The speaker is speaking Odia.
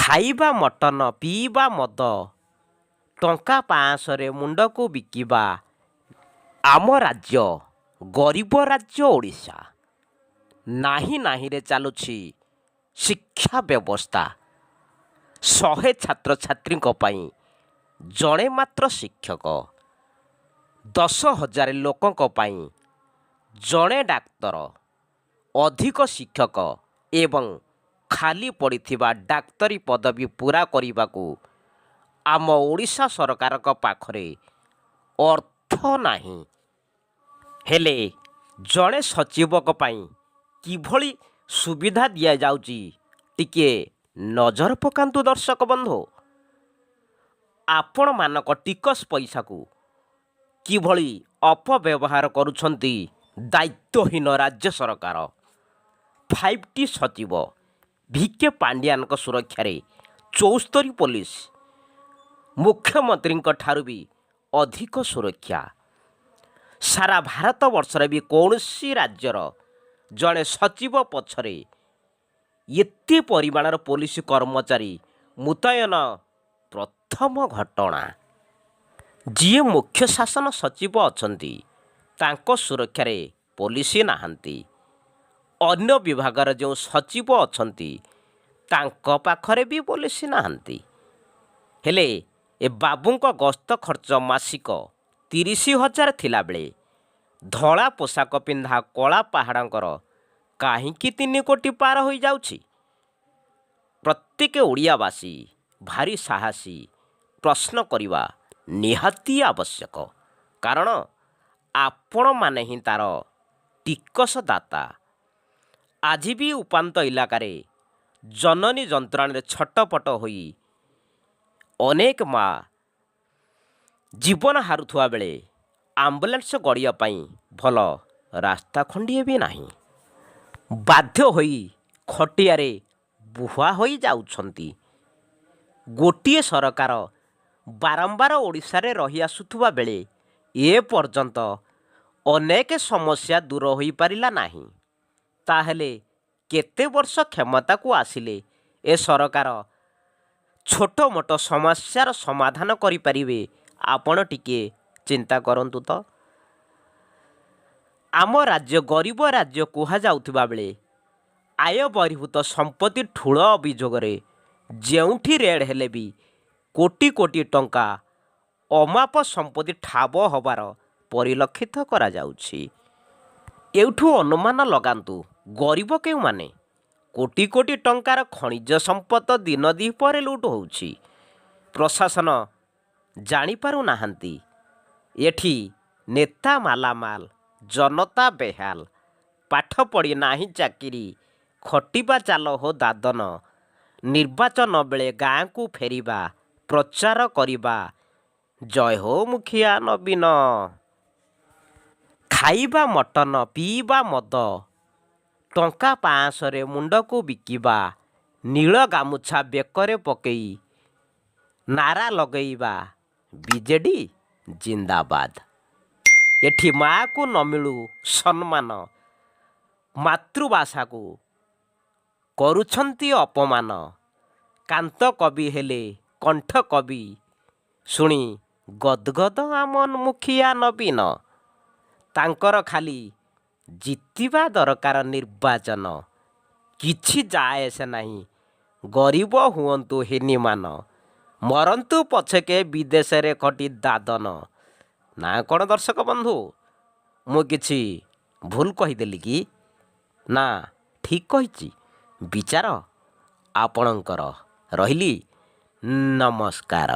ଖାଇବା ମଟନ, ପିଇବା ମଦ, ଟଙ୍କା 500ରେ ମୁଣ୍ଡକୁ ବିକିବା। ଆମ ରାଜ୍ୟ ଗରିବ ରାଜ୍ୟ ଓଡ଼ିଶା। ନାହିଁ ନାହିଁରେ ଚାଲୁଛି ଶିକ୍ଷା ବ୍ୟବସ୍ଥା। 100 ଛାତ୍ରଛାତ୍ରୀଙ୍କ ପାଇଁ ଜଣେ ମାତ୍ର ଶିକ୍ଷକ, 10,000 ଲୋକଙ୍କ ପାଇଁ ଜଣେ ଡାକ୍ତର। ଅଧିକ ଶିକ୍ଷକ ଏବଂ ଖାଲି ପଡ଼ିଥିବା ଡାକ୍ତରୀ ପଦବୀ ପୂରା କରିବାକୁ ଆମ ଓଡ଼ିଶା ସରକାରଙ୍କ ପାଖରେ ଅର୍ଥ ନାହିଁ। ହେଲେ ଜଣେ ସଚିବଙ୍କ ପାଇଁ କିଭଳି ସୁବିଧା ଦିଆଯାଉଛି, ଟିକିଏ ନଜର ପକାନ୍ତୁ ଦର୍ଶକ ବନ୍ଧୁ। ଆପଣମାନଙ୍କ ଟିକସ ପଇସାକୁ କିଭଳି ଅପବ୍ୟବହାର କରୁଛନ୍ତି ଦାୟିତ୍ୱହୀନ ରାଜ୍ୟ ସରକାର। ଫାଇଭ୍ ଟି ସଚିବ ଭି କେ ପାଣ୍ଡିଆନଙ୍କ ସୁରକ୍ଷାରେ 74 ପୋଲିସ। ମୁଖ୍ୟମନ୍ତ୍ରୀଙ୍କ ଠାରୁ ବି ଅଧିକ ସୁରକ୍ଷା। ସାରା ଭାରତବର୍ଷରେ ବି କୌଣସି ରାଜ୍ୟର ଜଣେ ସଚିବ ପଛରେ ଏତେ ପରିମାଣର ପୋଲିସ କର୍ମଚାରୀ ମୁତୟନ ପ୍ରଥମ ଘଟଣା। ଯିଏ ମୁଖ୍ୟ ଶାସନ ସଚିବ ଅଛନ୍ତି, ତାଙ୍କ ସୁରକ୍ଷାରେ ପୋଲିସ ନାହାନ୍ତି। ଅନ୍ୟ ବିଭାଗର ଯେଉଁ ସଚିବ ଅଛନ୍ତି, ତାଙ୍କ ପାଖରେ ବି ପୋଲିସ ନାହାନ୍ତି। ହେଲେ ଏ ବାବୁଙ୍କ ଗସ୍ତ ଖର୍ଚ୍ଚ ମାସିକ 30,000 ଥିଲାବେଳେ ଧଳା ପୋଷାକ ପିନ୍ଧା କଳା ପାହାଡ଼ଙ୍କର କାହିଁକି 3 କୋଟି ପାର ହୋଇଯାଉଛି? ପ୍ରତ୍ୟେକ ଓଡ଼ିଆବାସୀ ଭାରି ସାହସୀ ପ୍ରଶ୍ନ କରିବା ନିହାତି ଆବଶ୍ୟକ, କାରଣ ଆପଣମାନେ ହିଁ ତା'ର ଟିକସଦାତା। ଆଜି ବି ଉପାନ୍ତ ଇଲାକାରେ ଜନନୀ ଯନ୍ତ୍ରଣାରେ ଛଟପଟ ହୋଇ ଅନେକ ମା ଜୀବନ ହାରୁଥିବା ବେଳେ ଆମ୍ବୁଲାନ୍ସ ଗଡ଼ିବା ପାଇଁ ଭଲ ରାସ୍ତା ଖଣ୍ଡିଏ ବି ନାହିଁ। ବାଧ୍ୟ ହୋଇ ଖଟିଆରେ ବୁହା ହୋଇ ଯାଉଛନ୍ତି। ଗୋଟିଏ ସରକାର ବାରମ୍ବାର ଓଡ଼ିଶାରେ ରହି ଆସୁଥିବା ବେଳେ ଏ ପର୍ଯ୍ୟନ୍ତ ଅନେକ ସମସ୍ୟା ଦୂର ହୋଇପାରିଲା ନାହିଁ। ତାହେଲେ କେତେ ବର୍ଷ କ୍ଷମତାକୁ ଆସିଲେ ଏ ସରକାର ଛୋଟ ମୋଟ ସମସ୍ୟାର ସମାଧାନ କରିପାରିବେ, ଆପଣ ଟିକିଏ ଚିନ୍ତା କରନ୍ତୁ ତ। ଆମ ରାଜ୍ୟ ଗରିବ ରାଜ୍ୟ କୁହାଯାଉଥିବା ବେଳେ ଆୟ ବହିର୍ଭୂତ ସମ୍ପତ୍ତି ଠୁଳ ଅଭିଯୋଗରେ ଯେଉଁଠି ରେଡ୍ ହେଲେ ବି କୋଟି କୋଟି ଟଙ୍କା ଅମାପ ସମ୍ପତ୍ତି ଠାବ ହେବାର ପରିଲକ୍ଷିତ କରାଯାଉଛି। ଏଇଠୁ ଅନୁମାନ ଲଗାନ୍ତୁ ଗରିବ କେଉଁମାନେ। କୋଟି କୋଟି ଟଙ୍କାର ଖଣିଜ ସମ୍ପଦ ଦିନ ଦ୍ୱିପହରେ ଲୁଟ୍ ହେଉଛି, ପ୍ରଶାସନ ଜାଣିପାରୁନାହାନ୍ତି। ଏଠି ନେତା ମାଲାମାଲ, ଜନତା ବେହାଲ। ପାଠ ପଢ଼ି ନାହିଁ ଚାକିରି, ଖଟିବା ଚାଲ ହୋ ଦାଦନ। ନିର୍ବାଚନ ବେଳେ ଗାଁକୁ ଫେରିବା, ପ୍ରଚାର କରିବା, ଜୟ ହୋ ମୁଖିଆ ନବୀନ। ଖାଇବା ମଟନ, ପିଇବା ମଦ, ଟଙ୍କା 500ରେ ମୁଣ୍ଡକୁ ବିକିବା, ନୀଳ ଗାମୁଛା ବେକରେ ପକେଇ ନାରା ଲଗେଇବା, ବିଜେଡ଼ି ଜିନ୍ଦାବାଦ। ଏଠି ମାଆକୁ ନ ମିଳୁ ସମ୍ମାନ, ମାତୃଭାଷାକୁ କରୁଛନ୍ତି ଅପମାନ। କାନ୍ତ କବି ହେଲେ କଣ୍ଠ କବି ଶୁଣି ଗଦଗଦ ଆମ ମୁଖିଆ ନବୀନ। ତାଙ୍କର ଖାଲି ଜିତିବା ଦରକାର ନିର୍ବାଚନ, କିଛି ଯାଏ ଆସେ ନାହିଁ ଗରିବ ହୁଅନ୍ତୁ ହୀନିମାନ, ମରନ୍ତୁ ପଛକେ ବିଦେଶରେ ଖଟି ଦାଦନ। ନା କ'ଣ ଦର୍ଶକ ବନ୍ଧୁ, ମୁଁ କିଛି ଭୁଲ କହିଦେଲି କି ନା ଠିକ୍ କହିଛି? ବିଚାର ଆପଣଙ୍କର। ରହିଲି, ନମସ୍କାର।